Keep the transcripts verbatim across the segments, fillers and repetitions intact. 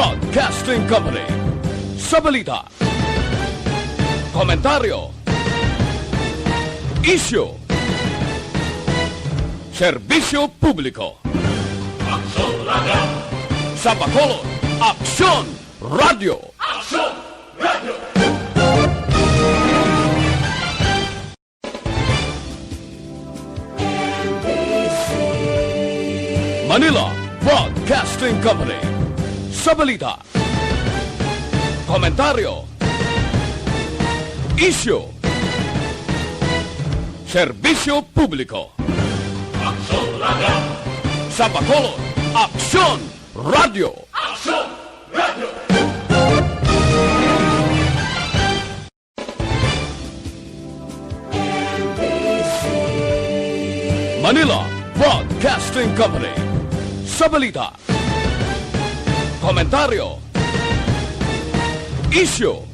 Broadcasting Company. Sa balita, komentaryo, isyu, serbisyo publiko. Aksyon Radio! Sa Bacolod, Aksyon Radio! Aksyon Radio! Manila Broadcasting Company. Sa balita, komentaryo, isyu, serbisyo publiko. Aksyon Radio! Sa Bacolod, Aksyon Radio! Aksyon Radio! Manila Broadcasting Company. Sa balita, komentaryo, isyu,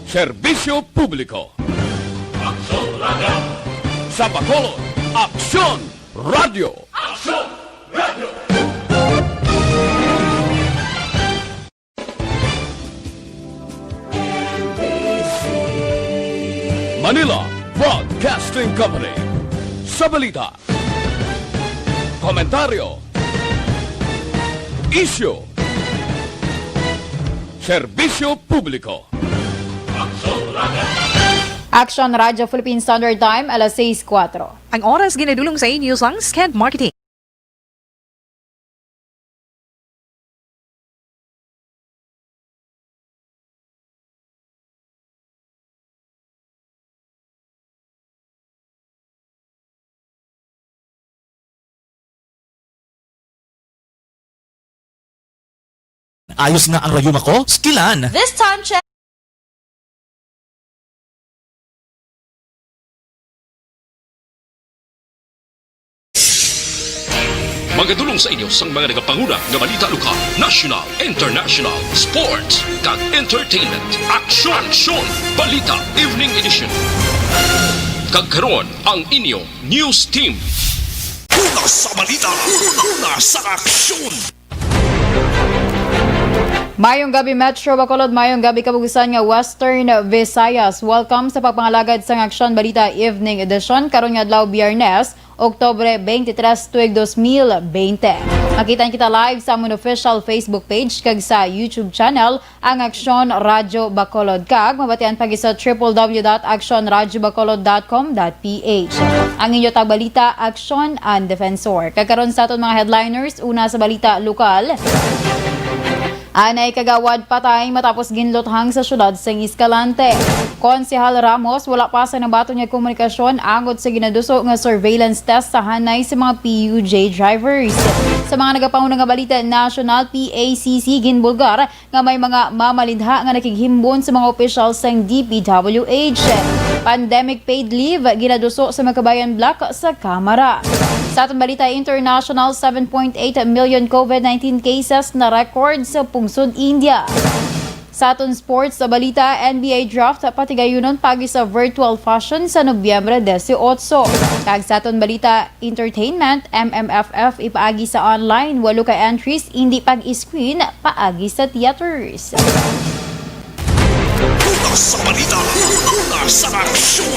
serbisyo publiko. Aksyon Radio! Sa Bacolod, Aksyon Radio! Aksyon Radio! Manila Broadcasting Company. Sa balita, komentaryo, isyu, serbisyo publiko. Aksyon Radio! Aksyon Radio Philippine Standard Time, alas sais kuwatro. Ang oras ginadulong sa inyo sang Sked Marketing. Ayos nga ang rayuma ko, Skilan. This time, check. Magadulong sa inyo sang mga nagapanguna nga balita lokal, national, international, sports, kag entertainment. Aksyon! Aksyon! Balita Evening Edition. Kag karon, ang inyo news team. Una sa balita, una, una sa aksyon. Mayong gabi, Metro Bacolod. Mayong gabi, kabug-usan nga Western Visayas. Welcome sa pagpangalagad sang Aksyon Balita Evening Edition karon nga adlaw, Biyernes, Oktubre twenty-three, tuig dos mil bente. Makita kita live sa amon official Facebook page kag sa YouTube channel, ang Aksyon Radyo Bacolod, kag mabatian pa gid sa triple W dot aksyon radyo bacolod dot com dot P H. Ang inyo tagbalita, Aksyon and Defensor. Kag karon sa aton mga headliners, una sa balita lokal. Anay kagawad patay matapos ginluthang sa siyudad sang Escalante. Konsehal Ramos, wala pa sa nabaton nga komunikasyon angot sa ginaduso nga surveillance test sa hanay sa mga P U J drivers. Sa mga nagapanguna nga balita, national, P A C C ginbulgar nga may mga mamalinha nga nakighimbon sa mga opisyal sang D P W H. Pandemic paid leave ginaduso sa Magkabayan Block sa Kamara. Sa aton balita international, seven point eight million COVID nineteen cases na record sa pungsod India. Sa aton sports sa balita, N B A draft patigayunon pagi sa virtual fashion sa Nobyembre dieciocho. Kag sa aton balita, entertainment, M M F F ipaagi sa online, walo ka entries, indi pag-screen paagi sa theaters. Una sa balita, una sa aksyon.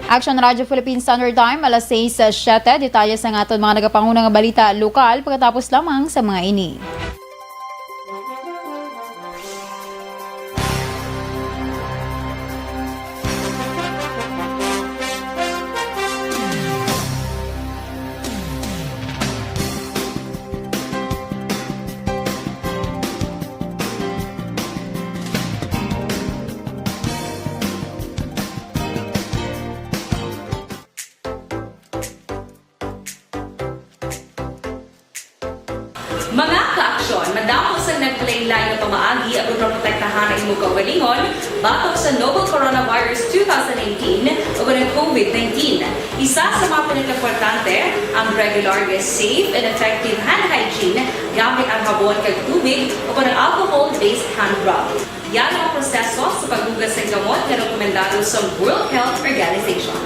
Action Radyo Philippine Standard Time, alas sais siyete. Detalye sa aton mga nagapanguna nga balita lokal pagkatapos lamang sa mga ini. Mga kaaksyon, madamo sang naglain-lain nga pamaagi aron maprotektahan ang imo kaugalingon batok sa novel coronavirus two thousand nineteen o ang COVID nineteen. Isa sa mga pinakaimportante ang regular nga safe and effective hand hygiene gamit ang habon kag tubig o ang alcohol-based hand rub. Yari ang proseso sa paghugas sang gamot nga rekomendado sa World Health Organization.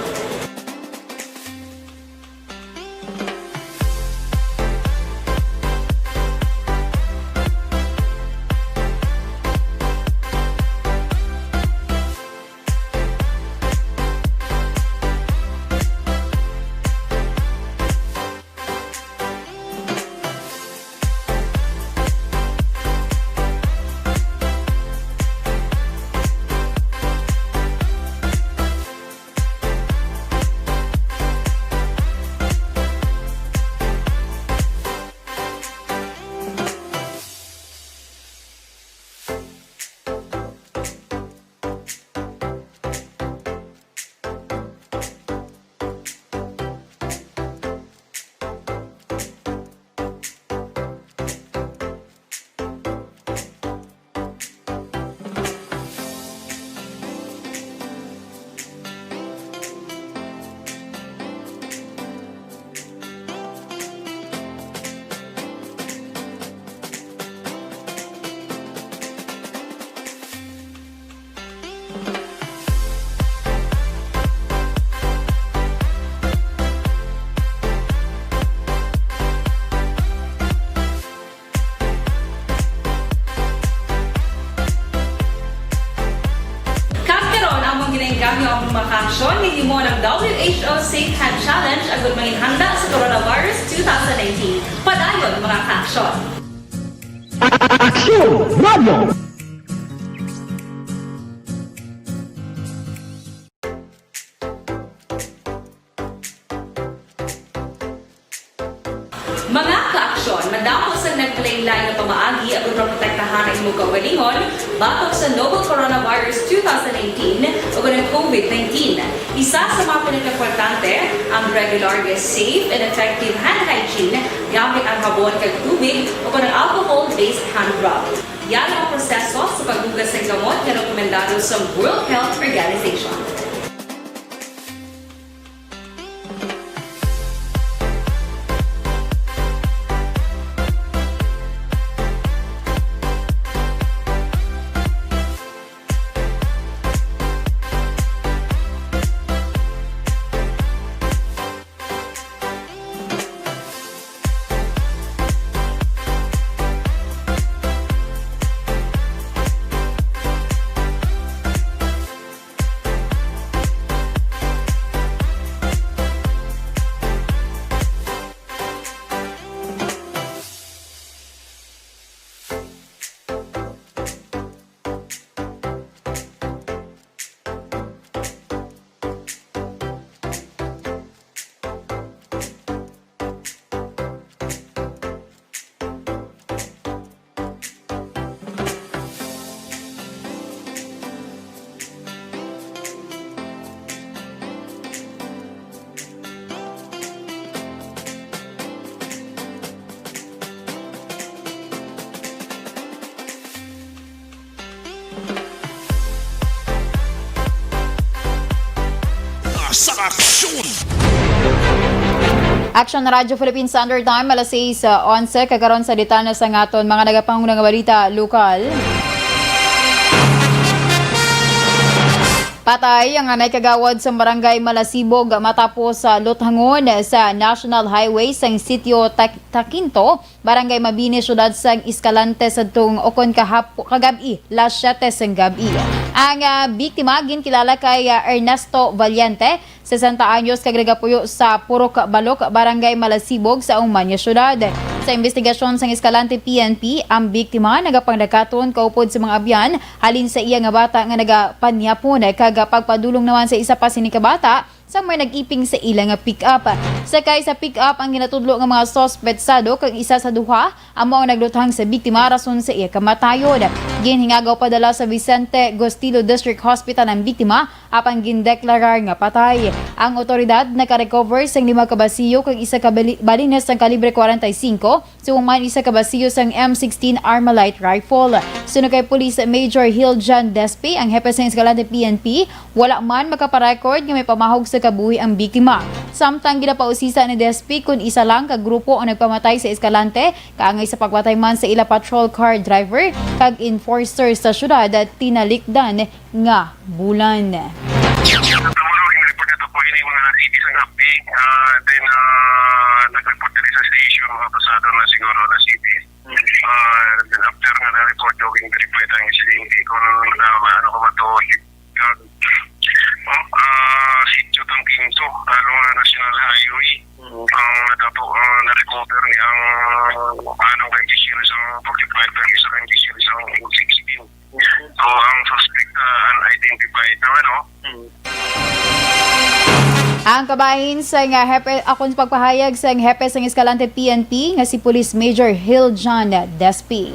Ang mga kaaksyon, nahimo ang W H O Safe Hand Challenge agud manginhanda sa Coronavirus two thousand nineteen. Padayon, mga kaaksyon. Aksyon Radio! Mga kaaksyon, madamo sang naglain-lain nga pamaagi aron maprotektahan ang imong kaugalingon batok sa novel coronavirus two thousand nineteen o ang COVID nineteen. Isa sa mga pinakaimportante, ang regular nga safe and effective hand hygiene gamit ang habon kag tubig o ang alcohol-based hand rub. Yari ang proseso sa paghugas sa kamot nga rekomendado sa World Health Organization. Sa aksyon! Action Radyo Philippine Standard Time, alas sais, ah, onse. Kag karon sa detalye sa aton mga nagapanguna nga balita lokal. Patay ang anay kagawad sa barangay Malasibog matapos sa luthangon sa National Highway sang sitio Tak-, Taquinto, Barangay Mabini, Siyudad sang Escalante, sadtong ukon kahap-, kagab-i, las siyete sang gab-i. Ang, ah, biktima ginkilala kay, ah, Ernesto Valiente, sesenta anyos, kag nagapuyo sa Purok Balok, Barangay Malasibog, sa Umanya Siyudad. Sa imbestigasyon sang Escalante P N P, ang biktima nagapangdakaton kaupod sa mga abyan halin sa iya nga bata nga nagapanyapon, kag pagpadulong naman sa isa pa sini ka bata sa may nag-iping sa ila nga pick-up. Sakay sa pick-up ang ginatudlo nga mga suspetsado, kag isa sa duha amo ang nagluthang sa biktima rason sa iya kamatayon. Ginhingagaw padala sa Vicente Gostilo District Hospital ang biktima, apang gindeklarar nga patay. Ang awtoridad nakarecover sang lima ka basiyo kag isa ka bali-, balines sang kalibre kwarenta y singko, sa human isa ka basiyo sang M sixteen Armalite rifle. Suno kay Police Major Hiljan Despe, ang hepe sang Escalante P N P, wala man makaparecord nga may pamahog sa kabuhi ang biktima. Samtang ginapausisa ni Despe kon isa lang ka grupo ang nagpamatay sa Escalante, kaangay sa pagpatay man sa ila patrol car driver kag enforcer sa siyudad, tinalikdan nga bulan. Tomorrow, in-report ito po ini mga nasibis ang update. Ah, then, ah, nag-report diri sa station, mga pasado na siguro nasibis. Ah, then after nga na-report, yung in-report ang insidente kung na, ano ko ba to, kag, oh, ah, Sitio Tangkinto, ano, National Highway. Ang natapo, ah, na-recover ni ang anong ka-, isa ka M sixteen. So, ang suspect, ah, unidentified naman, no? Ang kabahin sa nga hepe, akon sa pagpahayag sa hepe sang Escalante P N P nga si Police Major Hiljan Despi.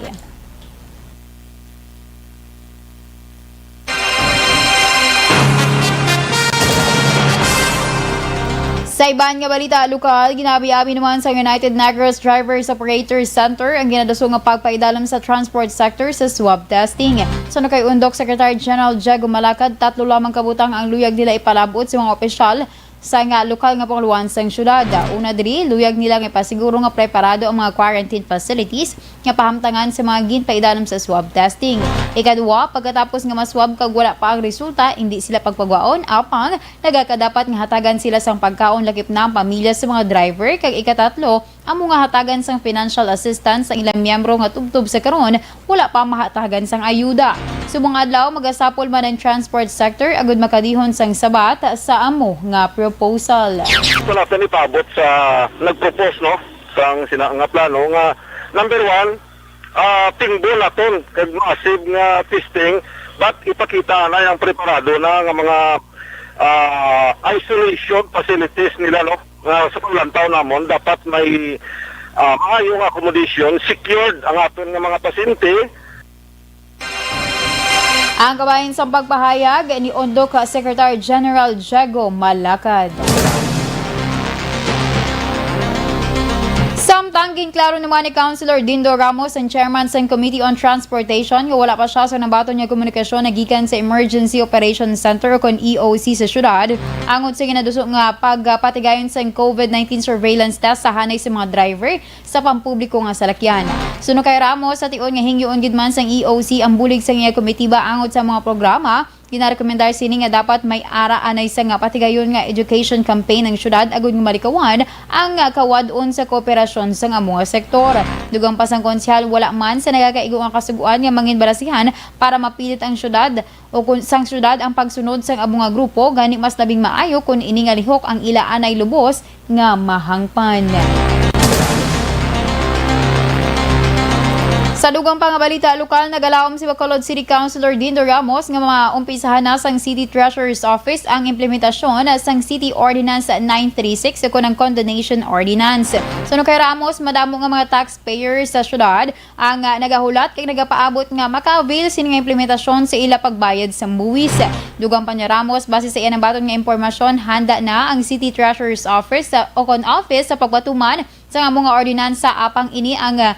Sa iban nga balita lokal, ginabi-abi naman sa United Negros Drivers Operators Center ang ginadusong nga pagpaidalom sa transport sector sa swab testing. Suno kay Undok Secretary General Diego Malacad, tatlo lamang ka butang ang luyag nila ipalab-ot sa mga opisyal sa nga lokal nga pangulohan sang syudad. Una diri, luyag nila nga ipasiguro nga preparado ang mga quarantine facilities nga pahamtangan sa mga ginpaidalom sa swab testing. Ikadua, pagkatapos nga maswab kag wala pa ang resulta, indi sila pagpagwaon, apang nagakadapat nga hatagan sila sang pagkaon lakip na ang pamilya sa mga driver, kag ikatatlo, amo nga hatagan sang financial assistance ang ilang miyembro nga tubtob sa karon wala pa mahatagan sang ayuda. Subong adlaw, magasapol man ang transport sector agud makadihon sang sabat sa amo nga proposal. Ito na sa nipabot sa nag-propose, no, sang sina nga plano nga number one, ah, tingbon naton kag massive nga testing, but ipakita na ang preparado na nga mga, ah, isolation facilities nila, no, nga sa paglantaw namon dapat may, ah, maayo nga accommodation, secured ang aton nga mga pasyente. Ang kabahin sang pagpahayag ni Undok Secretary General Diego Malacad. Samtang ginklaro naman ni Councilor Dindo Ramos, ang chairman sang Committee on Transportation, nga wala pa siya sa nabaton nga komunikasyon na gikan sa Emergency Operations Center o kon E O C sa syudad, angot sa ginaduso nga pagpatigayon sang COVID nineteen surveillance test sa hanay sa mga driver sa pampubliko nga salakyan. Suno kay Ramos, sa tion nga hingyoon gid man sang E O C ang bulig sa iya komitiba angot sa mga programa, ginarekomendar sini nga dapat may ara anay sa nga patigayon nga education campaign ang syudad agud nga malikawan ang, ah, kawad-on sa kooperasyon sang amo nga sektor. Dugang pa sang konsehal, wala man sa nagakaigo nga kasugoan nga mangin balasihan para mapilit ang syudad o kun, sang syudad ang pagsunod sang amo nga grupo, gani mas labing maayo kon ini nga lihok ang ila anay lubos nga mahangpan. Sa dugang pa nga balita lokal, nagalaom si Bacolod City Councilor Dindo Ramos nga maumpisahan na sang City Treasurer's Office ang implementasyon sang City Ordinance nine three six o kon ang Condonation Ordinance. Suno kay Ramos, madamo nga mga taxpayers sa syudad ang, ah, nagahulat kag nagapaabot nga maka-avail sini nga implementasyon sa ila pagbayad sang buwis. Dugang pa ni Ramos, base sa iya nabaton nga impormasyon, handa na ang City Treasurer's Office sa, o kon office sa pagpatuman sa amo nga ordinansa, apang ini ang, ah,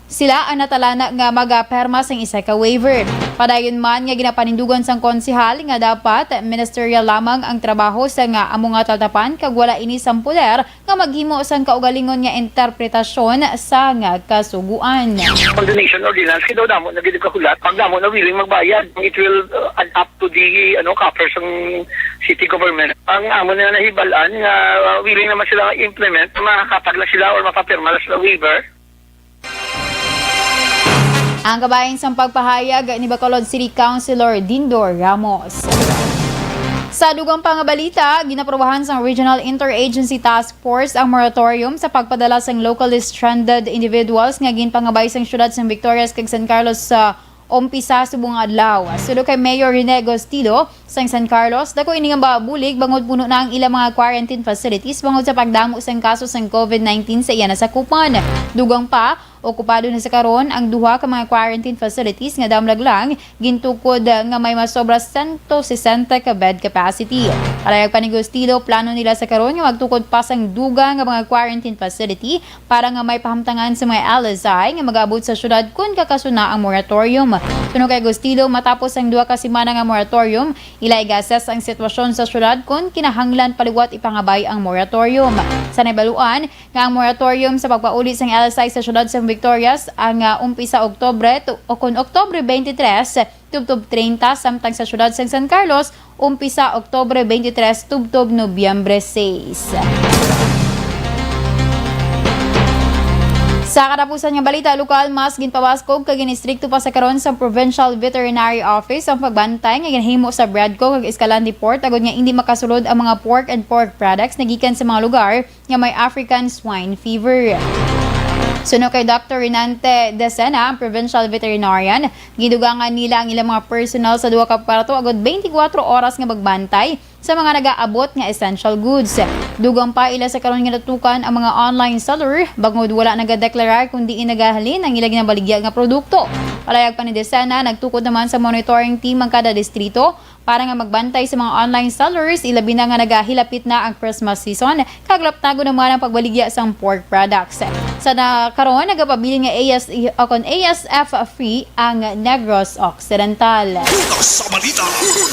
sila ang natalana nga magaperma sang isa ka waiver. Padayon man nga ginapanindugan sang konsehal nga dapat ministerial lamang ang trabaho sa nga amo nga taltapan kag wala ini sang poder nga maghimo sang kaugalingon nga interpretasyon sa nga kasugoan. Condonation ordinance, kay daw damo na gid kahulat. Pag damo na willing magbayad, it will, uh, add up to the, ano, coffers sang city government. Ang amo na nahibal-an nga, uh, willing naman sila implement, makakatag lang sila or mapapirma lang sila waiver. Ang kabahin sang pagpahayag ni Bacolod City Councilor Dindor Ramos. Sa dugang pa nga balita, ginaprobahan sang Regional Interagency Task Force ang moratorium sa pagpadala sang locally stranded individuals nga ginpangabay sang siyudad sang Victorias kag San Carlos sa umpisa subong nga adlaw. Suno kay Mayor Rene Gostilo, sang San Carlos, dako ini nga mabulig bangod puno na ang ilang mga quarantine facilities bangod sa pagdamo sang kaso sang COVID nineteen sa iya nasakupan. Dugang pa, okupado na sa karon ang duha ka mga quarantine facilities nga damlag lang gintukod nga may masobra sento sesenta ka bed capacity. Palayag pa ni Gustilo, plano nila sa karon nga magtukod pa sang dugang nga mga quarantine facility para nga may pahamtangan sa mga L S I nga mag-abot sa syudad kon kakasuna ang moratorium. Suno kay Gustilo, matapos ang duha ka semana nga moratorium, ila iga-assess ang sitwasyon sa syudad kon kinahanglan pa liwat ipangabay ang moratorium. Sa nahibaluan nga ang moratorium sa pagpauli sang L S I sa syudad sang Victorias ang, ah, umpisa Oktubre tu-, o kon Oktubre twenty-three, tubtob treinta, samtang sa siyudad sang San Carlos, umpisa Oktubre twenty-three tubtob Nobyembre sais. Sa katapusan nga balita lokal, mas ginpabaskog kag ginistrikto pa sa karon sa Provincial Veterinary Office ang pagbantay nga ginahimo sa Bradco kag Escalante Port agod nga indi makasulod ang mga pork and pork products na gikan sa mga lugar nga may African swine fever. Suno kay Doctor Renante Decena, ang provincial veterinarian, gidugangan nila ang ilang mga personnel sa duha ka kwarto agud twenty-four oras nga magbantay sa mga nagaabot nga essential goods. Dugang pa, ila sa karon nga natukan ang mga online seller bangod wala nagadeklarar kung diin nagahalin ang ila ginabaligya nga produkto. Palayag pa ni Decena, nagtukod naman sa monitoring team ang kada distrito para nga magbantay sa mga online sellers, ilabi na nga nagahilapit na ang Christmas season, kag laptagon naman ang pagbaligya sang pork products. Sa na karon, nagapabilin nga A S E o kon A S F free ang Negros Occidental. Una sa balita,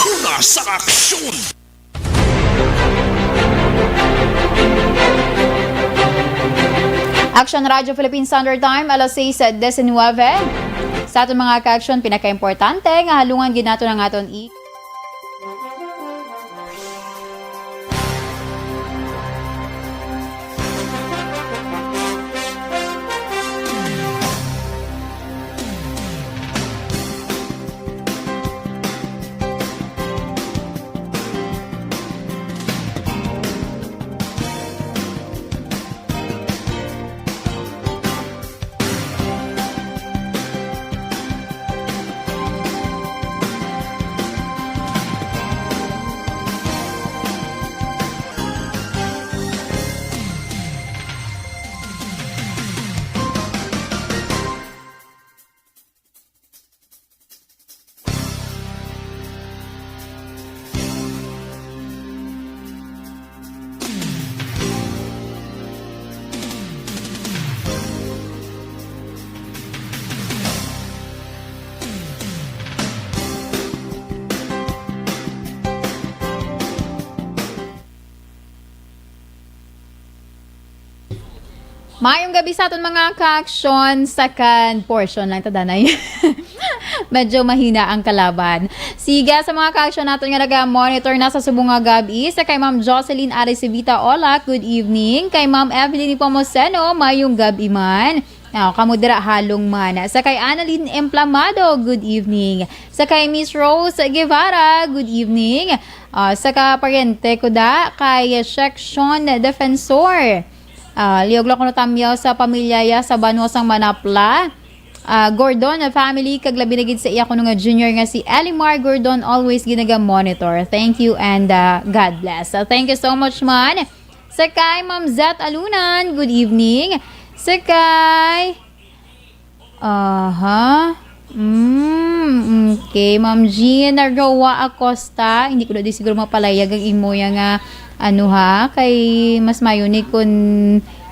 una sa aksyon. Action Radio Philippine Standard Time, alas sais diecinuebe. Sa aton mga ka-aksyon, pinakaimportante nga halungan gid naton ang aton i- Maayong gabi sa aton mga ka-aksyon. Second portion lang ta danay. Medyo mahina ang kalaban. Sige, sa mga ka-aksyon naton nga naga-monitor na sa subong nga gab-i, sa kay Ma'am Jocelyn Arisivita Olak, good evening. Kay Ma'am Evelyn Nepomuceno, maayong gab-i man. Ah, kamo dira halong man. Sa kay Annalyn Emplamado, good evening. Sa kay Miss Rose Guevara, good evening. Ah, sa ka paryente ko da, kay Section Defensor. Ah, liog lang kuno tamyaw sa pamilya ya sa banwa sang Manapla. Ah, Gordon na family, kag labi na gid sa iya kuno nga junior nga si Elimar Gordon, always ginaga-monitor. Thank you and, ah, God bless. Ah, thank you so much man. Sa kay Ma'am Zet Alunan, good evening. Sa kay, aha. Mm, okay. Ma'am Jean Roa Acosta, hindi ko na di siguro mapalayag ang imo ya nga, ano ha, kay mas mayo ni kun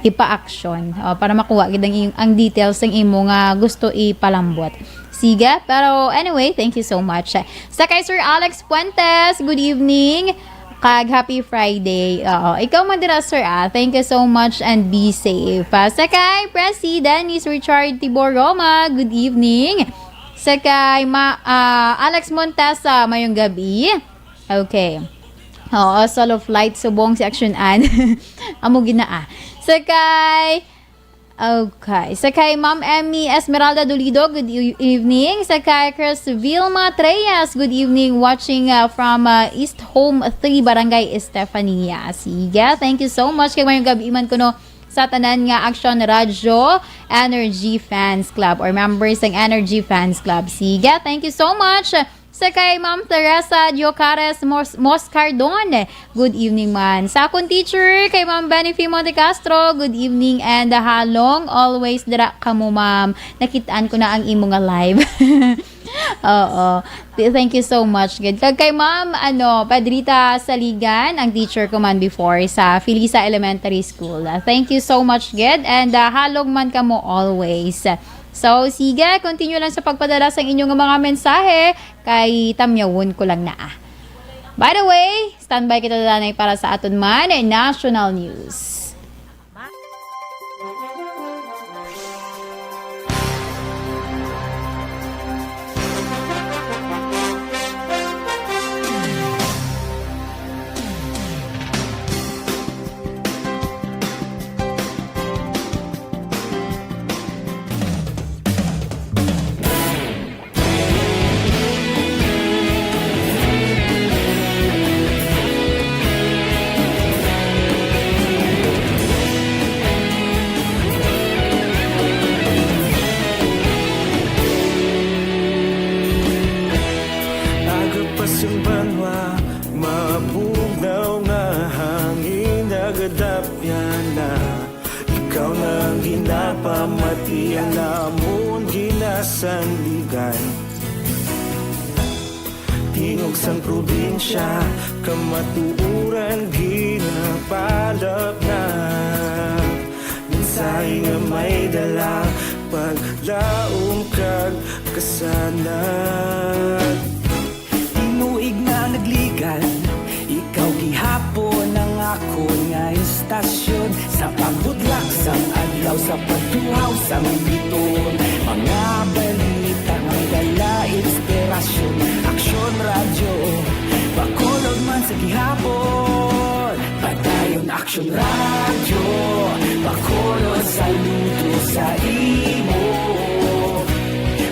ipa-action, o, para makuha gid ang, im- ang details ng imo nga gusto ipalambot. Sige, pero anyway, thank you so much. Sa kay Sir Alex Puentes, good evening. Kag happy Friday. Oo, ikaw man dira, sir, ah. Thank you so much and be safe. Ah, sa kay Presi Dennis Richard Tibor Roma, good evening. Sa kay Ma- ah, Alex Montesa, mayong gabi. Okay. Oo, solo flight subong si Action Ann. Amo gina, ah. Sa kay Okay. Sa kay Ma'am Emmy Esmeralda Dolido, good e- evening. Sa kay Chris Vilma Treyes, good evening. Watching, uh, from, uh, East Home three, Barangay Estefania. Sige, thank you so much. Kay mayong gabi man kuno sa tanan nga Action Radio Energy Fans Club or members ng Energy Fans Club. Sige, thank you so much. Sa kay Ma'am Teresa Diocares Mos- Moscardon, good evening man. Sa akon teacher, kay Ma'am Benefie Montecastro, good evening and halong. Always dira kamo, ma'am. Nakitaan ko na ang imo nga live. Oo. Th- Thank you so much, gid. Kag kay Ma'am, ano, Padrita Saligan, ang teacher ko man before sa Felisa Elementary School. Ah, thank you so much, gid. And, ah, halong man kamo always. So, sige, continue lang sa pagpadala sang inyong mga mensahe. Kay tamyawon ko lang na, ah. By the way, standby kita danay para sa aton man national news. Aga pa sang banwa, mabugnaw nga hangin nagadapyan na. Ikaw na ang ginapamati, ang amon ginasandigan. Tingog sang probinsya, kamatuoran ginapalapnap. Mensahe nga may dala, paglaom kag kasanag. Tinuig na nagligan, ikaw gihapon ang akon nga istasyon. Sa pagbudlak sang adlaw, sa pagtuhaw sang biton, mga balita may dala inspirasyon. Aksyon Radyo, Bacolod man sa gihapon. Padayon Aksyon Radyo, Bacolod, saludo sa imo.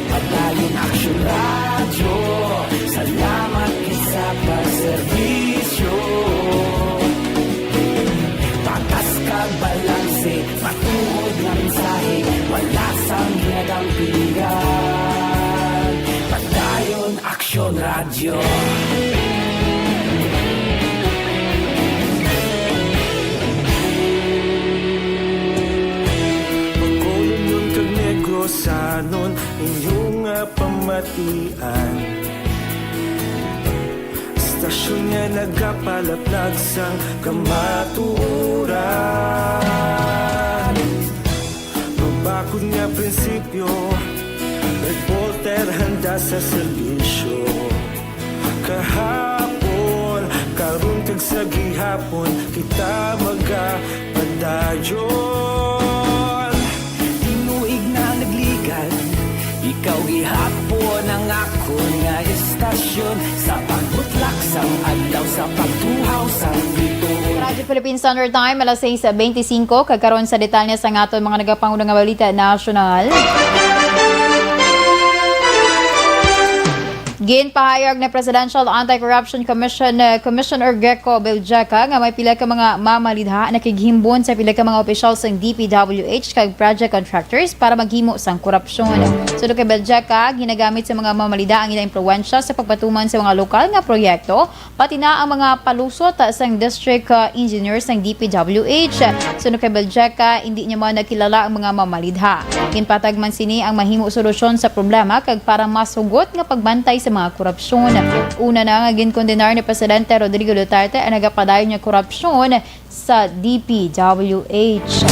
Padayon Aksyon Radyo, salamat gid sa pagserbisyo. Patas kag balanse, matuod nga mensahe, wala sang ginadampingan. Padayon Aksyon Radyo. Bacolodnon kag Negrosanon, inyo nga pamatian. Istasyon nga nagapalaplag sang kamatuoran. Mabakod nga prinsipyo, reporter handa sa serbisyo. Kahapon, karon kag sa gihapon, kita magapadayon. Ikaw gihapon ang akon nga istasyon, sa pagbutlak sang adlaw, sa pagtuhaw sang bituon. Radyo Philippine Standard Time, alas sais bente singko, kag karon sa detalye sa aton mga nagapanguna nga balita nasyonal. Ginpahayag ni Presidential Anti-Corruption Commission, uh, Commissioner Greco Beljaca nga may pila ka mga mamalidha nakighimbon sa pila ka mga opisyal sang D P W H kag project contractors para maghimo sang korupsyon. Suno kay Beljaca, ginagamit sa mga mamalidha ang ila impluwensya sa pagpatuman sa mga lokal nga proyekto, pati na ang mga palusot sang district, uh, engineer sang D P W H. Suno kay Beljaca, hindi niya man nakilala ang mga mamalidha. Ginpatag man sini ang mahimo solusyon sa problema kag para mas hugot nga pagbantay sa mga korupsyon. Una na nga ginkondenar ni Presidente Rodrigo Duterte ang nagapadayon nga korupsyon sa D P W H.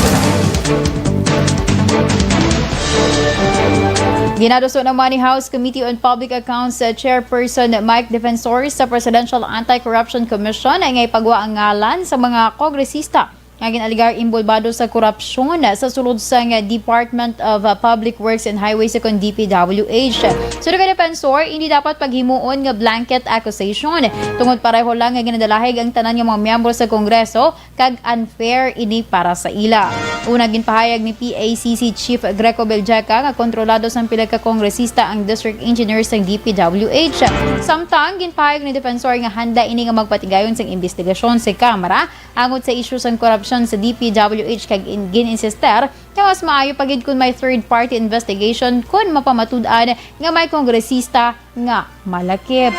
Ginaduso naman ni House Committee on Public Accounts, uh, Chairperson Mike Defensor sa Presidential Anti-Corruption Commission nga ipagwa ang ngalan sa mga kongresista nga gin-alegar inbolbado sa korupsyon sa sulod sang Department of, uh, Public Works and Highways, kon D P W H. Suno kay Defensor, hindi dapat paghimuon nga blanket accusation tungod pareho lang nga ginadalahig ang tanan nga mga miyembro sa Kongreso kag unfair ini para sa ila. Una, ginpahayag ni P A C C Chief Greco Beljaca nga kontrolado sang pila ka kongresista ang district engineer sang D P W H. Samtang ginpahayag ni Defensor nga handa ini nga magpatigayon sang imbestigasyon sa Kamara angot sa isyu sang korupsyon sa D P W H kag in-, gin-insister nga mas maayo pa gid kon may third-party investigation kon mapamatud-an nga may kongresista nga malakip.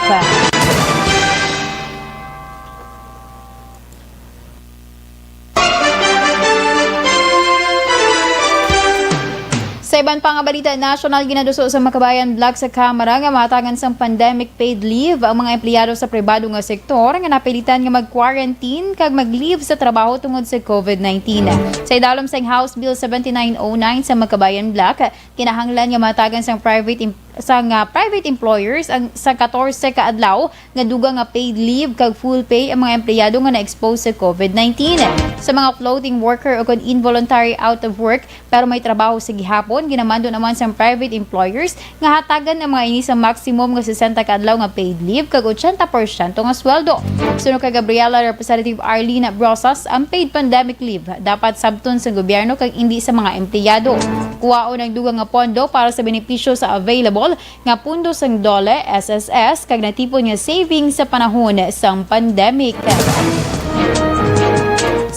Sa iban pa nga balita nasyonal, ginaduso sa Makabayan Block sa Kamara nga mahatagan sang pandemic paid leave ang mga empleyado sa pribado nga sektor nga napilitan nga mag-quarantine kag mag-leave sa trabaho tungod sa COVID nineteen. Sa idalom sang House Bill seventy-nine oh nine sa Makabayan Block, kinahanglan nga mahatagan sang private em-, sang, ah, private employers ang sa katorse ka adlaw nga dugang nga paid leave kag full pay ang mga empleyado nga na-expose sa COVID nineteen. Sa mga floating worker o kon involuntary out of work pero may trabaho sa gihapon, ginamando naman sang private employers nga hatagan ang mga ini sa maximum nga sesenta ka adlaw nga paid leave kag ochenta porsyento nga sweldo. Suno kay Gabriela, Representative Arlene Brosas, ang paid pandemic leave dapat sabton sa gobyerno kag indi sa mga empleyado. Kuwaon ang dugang nga pondo para sa benepisyo sa available nga pondo sang DOLE, S S S, kag natipon nga savings sa panahon sang pandemic.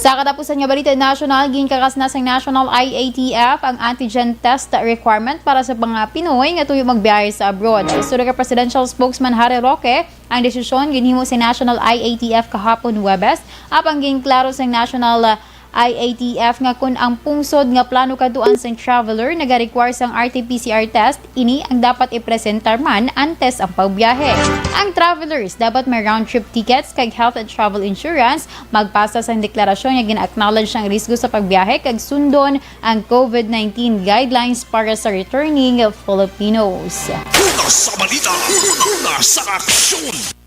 Sa katapusan nga balita nasyonal, ginkakas na sang National I A T F ang antigen test requirement para sa mga Pinoy nga tuyo magbiyahe sa abroad. Suno kay Presidential Spokesman Harry Roque, ang desisyon ginhimo sa National I A T F kahapon, Huwebes, apang ginklaro sang National, uh, I A T F nga kon ang pungsod nga plano kadtuan sang traveler nagarequire sang R T P C R test, ini ang dapat ipresentar man antes ang pagbiyahe. Ang travelers dapat may round-trip tickets kag health and travel insurance, magpasa sang deklarasyon nga gina-acknowledge ang risgo sa pagbiyahe kag sundon ang COVID nineteen guidelines para sa returning Filipinos. Una sa balita, una sa aksyon.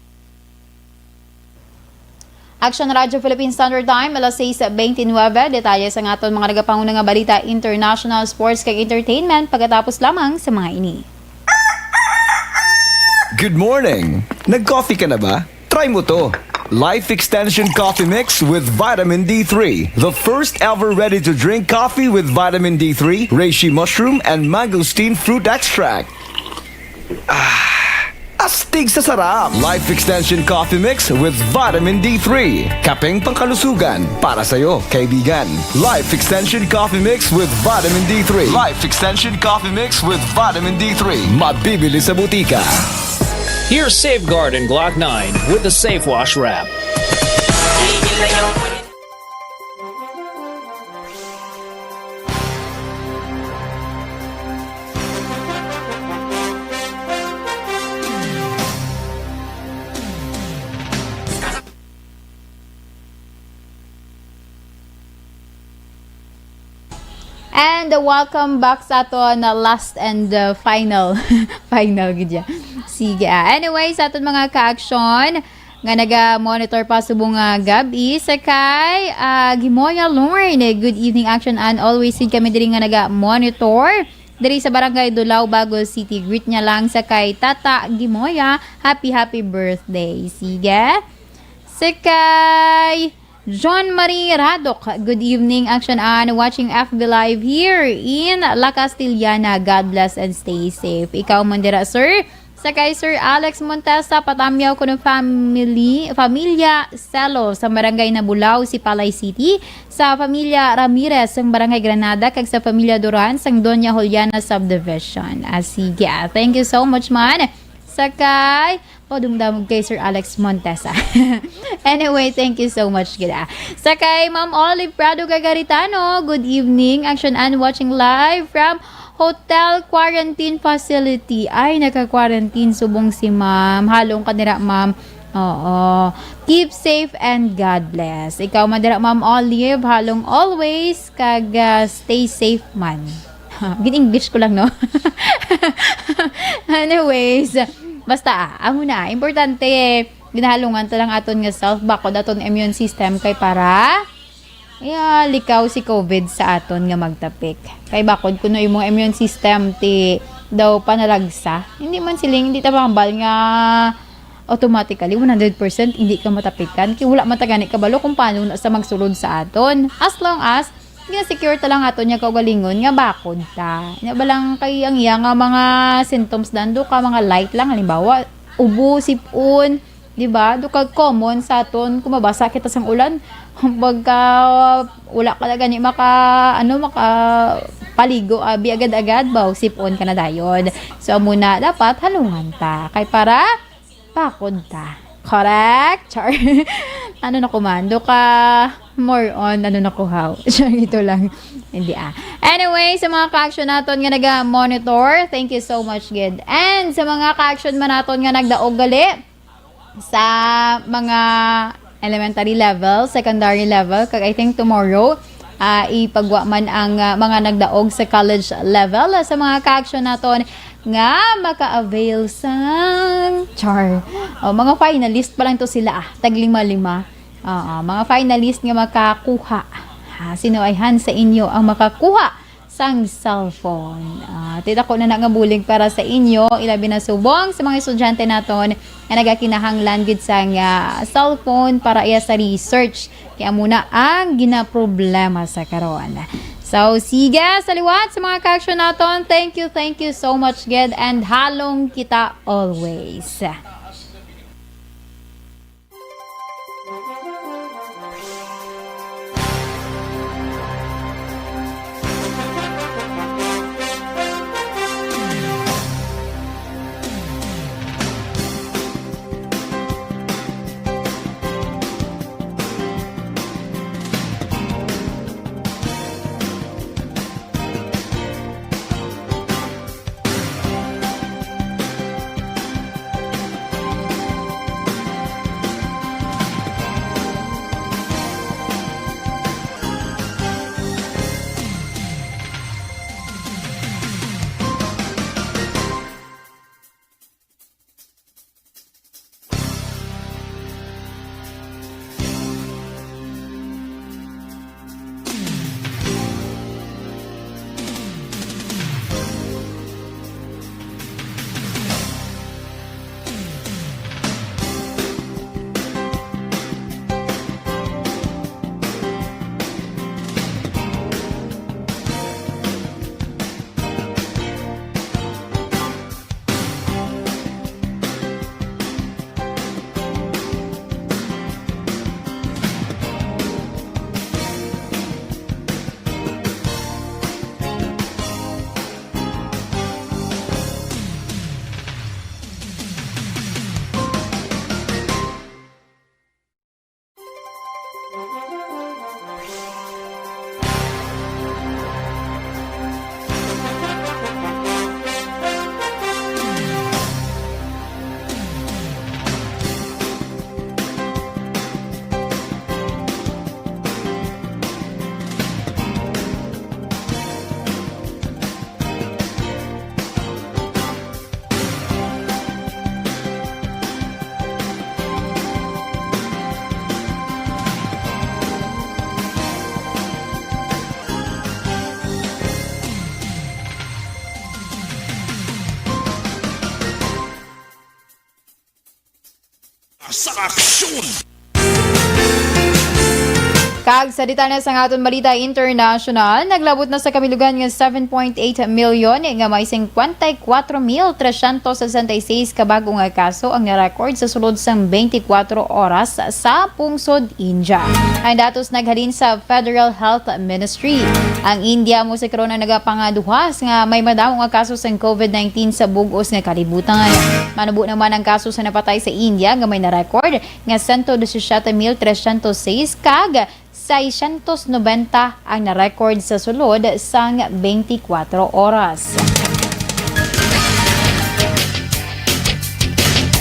Action Radyo Philippine Standard Time, alas sais bente nuebe. Detalye sa aton mga nagapanguna nga balita, international, sports, kag entertainment pagkatapos lamang sa mga ini. Good morning! Nag-coffee ka na ba? Try mo to. Life Extension Coffee Mix with Vitamin D three. The first ever ready-to-drink coffee with Vitamin D three, reishi mushroom, and mangosteen fruit extract. Ah, astig sa sarap! Life Extension Coffee Mix with Vitamin D three. Kapeng pangkalusugan para sa'yo, kaibigan. Life Extension Coffee Mix with Vitamin D three. Life Extension Coffee Mix with Vitamin D three. Mabibili sa butika. Here's Safeguard and Glock nine with the Safe Wash Wrap. And, uh, welcome back sa aton, uh, last and, uh, final. Final gid ya. Sige, ah. Anyway, sa aton mga ka-aksyon nga naga-monitor pa subong nga gab-i, sa kay, ah, Gimoya Lorne. Good evening, Action Ann. Always gid kami diri nga naga-monitor. diri sa Barangay Dulao, Bago City. Greet niya lang sa kay Tata Gimoya, happy, happy birthday. Sige. Sa kay John Marie Radok, good evening, Action Ann. Watching F B Live here in La Castellana. God bless and stay safe. Ikaw man dira, sir. Sa kay Sir Alex Montesa, Patamyaw kuno family, Familia Selo sa Barangay Nabulao, Sipalay City, sa Familia Ramirez sang Barangay Granada, kag sa Familia Duran sang Doña Juliana Subdivision. Ah, sige. Ah, thank you so much man. Sa kay, oh, dumdamog kay Sir Alex Montesa. Anyway, thank you so much gid, ah. Sa kay Ma'am Olive Prado Gagaritano, good evening. Action Ann watching live from Hotel Quarantine Facility. Ay, naka-quarantine subong si Ma'am. Halong ka dira, Ma'am. Oo. Keep safe and God bless. Ikaw man dira, Ma'am Olive. Halong always, kag, ah, stay safe man. Gin-English ko lang, no? Anyways, basta, ah, amo na, importante, ginahalungan ta lang aton nga self, bakod aton immune system kay para, ya, likaw si covid sa aton nga magtapik. Kay bakod kuno imong immune system ti daw panalagsa, hindi man siling, hindi ta mahambal nga automatically, one hundred percent hindi ka matapikan. Kay wala man ta gani kabalo kung paano na sa magsulod sa aton. As long as, gina-secure ta lang aton nga kaugalingon nga bakod ta. Nya ba lang kay ang iya nga mga symptoms dan, do ka mga light lang, halimbawa, ubo, sipon, di ba? Do ka common sa aton, kung mabasa kita sang ulan, pagka wala ka na gani maka, ano, maka paligo, abi agad-agad, baw, sipon ka na dayon. So, amo na, dapat halungan ta. Kay para bakod ta. Correct? Char. Ano na ko man? Do ka more on, ano na ko, how? Char, ito lang. Hindi, ah. Anyway, sa mga ka-action naton nga naga-monitor, thank you so much, gid. And sa mga ka-action man naton nga nagdaog gali sa mga elementary level, secondary level, kag I think tomorrow, ah, ipagwa man ang, ah, mga nagdaog sa college level, ah, sa mga ka-action naton nga maka-avail sang char. O, mga finalist pa lang to sila, ah, tag lima-lima. Oo, mga finalist nga makakuha. Ha, sino ayhan sa inyo ang makakuha sang cellphone? Ah, ti dako na na nga bulig para sa inyo, ilabi na subong sa mga estudyante naton nga nagakinahanglan gid sang, ah, cellphone para iya sa research. Kay amo na ang ginaproblema sa karon. So, sige, sa liwat sa mga ka-action naton, thank you, thank you so much gid, and halong kita always. Sa aksyon! Kag sa detalye sang aton balita international, naglabot na sa kabilugan nga seven point eight milyon nga may singkwenta y kuwatro mil tresyentos sesenta y seis ka bag-o nga kaso ang na-record sa sulod sang twenty-four oras sa pungsod India. Ang datos naghalin sa Federal Health Ministry. Ang India mo sa karon ang nagapangaduhas nga may madamo nga kaso sang covid nineteen sa bug-os nga kalibutan. Manubo naman ang kaso sa napatay sa India nga may na-record nga sento disisiete mil tresyentos seis kag seiscientos noventa ang na-record sa sulod sang twenty-four oras.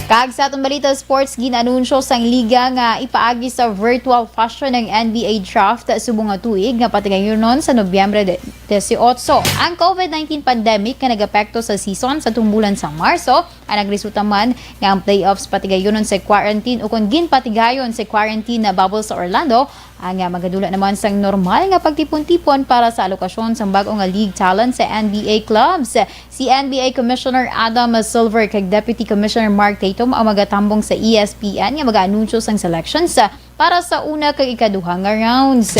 Kag sa atong balita sports, gin-anunsyo sang liga nga ipaagi sa virtual fashion ang N B A draft subong nga tuig nga patigayunon sa Nobyembre de-, dieciocho. Ang covid nineteen pandemic nga nagapekto sa season sa tumbulan sa Marso ang nagresulta man nga ang playoffs patigayunon sa quarantine ukon ginpatigayon sa quarantine na bubble sa Orlando, ang, ah, magadula naman sang normal nga pagtipon-tipon para sa alokasyon sang bag-o nga league talent sa N B A clubs. Si N B A Commissioner Adam Silver kag Deputy Commissioner Mark Tatum ang magatambong sa E S P N nga mag-anunsyo sang selections, ah, para sa una kag ikaduha nga rounds.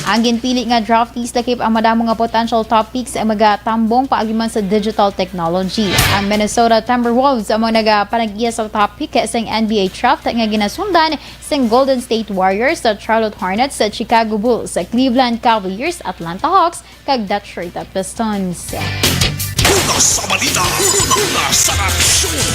Ang ginpili nga draftees lakip ang madamo nga potential top picks ang magatambong paagi man sa digital technology. Ang Minnesota Timberwolves amo nagapanag-iya sa top pick sang N B A draft nga ginasundan sang Golden State Warriors, sa Charlotte Hornets, sa Chicago Bulls, sa Cleveland Cavaliers, Atlanta Hawks, kag Detroit Pistons. Una sa balita, una sa aksyon.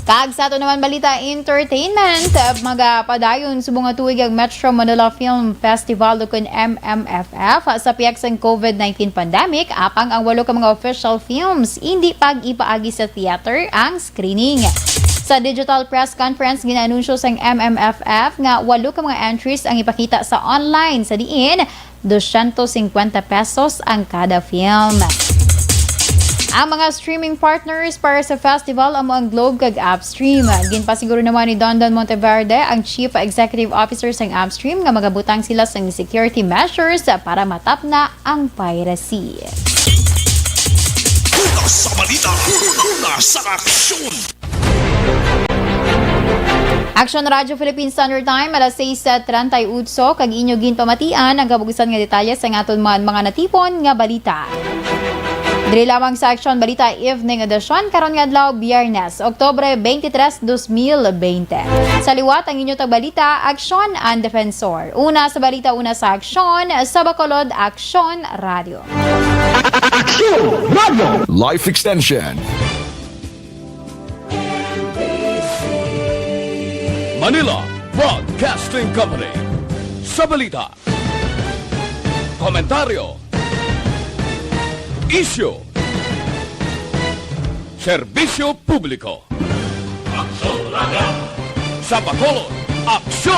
Kag sa ato naman balita entertainment, magapadayon subong nga tuig ang Metro Manila Film Festival ukon M M F F sa pihak sang covid nineteen pandemic, apang ang walo ka mga official films indi pag-ipaagi sa theater ang screening. Sa digital press conference, gin-anunsyo sang M M F F nga walo ka mga entries ang ipakita sa online, sa diin dosyentos singkwenta pesos ang kada film. Ang mga streaming partners para sa festival amo ang Globe kag Upstream. Ginpasiguro naman ni Dondon Monteverde, ang Chief Executive Officer sang Upstream, nga magabutang sila sang security measures para matapna ang piracy. Una sa balita, una sa aksyon. Aksyon Radyo Philippine Standard Time, alas sais treinta y ocho, kag inyo ginpamatian ang kabugusan nga detalye sa aton man mga natipon nga balita. Diri lamang sa Aksyon Balita Evening Edition karon nga adlaw, Biyernes, Oktubre twenty-three, dos mil twenty. Sa liwat ang inyo tagbalita, Aksyon ang Defensor. Una sa balita, una sa aksyon, sa Bacolod, Aksyon Radio. Aksyon Radio! Life Extension. Manila Broadcasting Company. Sa balita, komentaryo, isyu, serbisyo publiko. Aksyon Radio. Sa Bacolod, Aksyon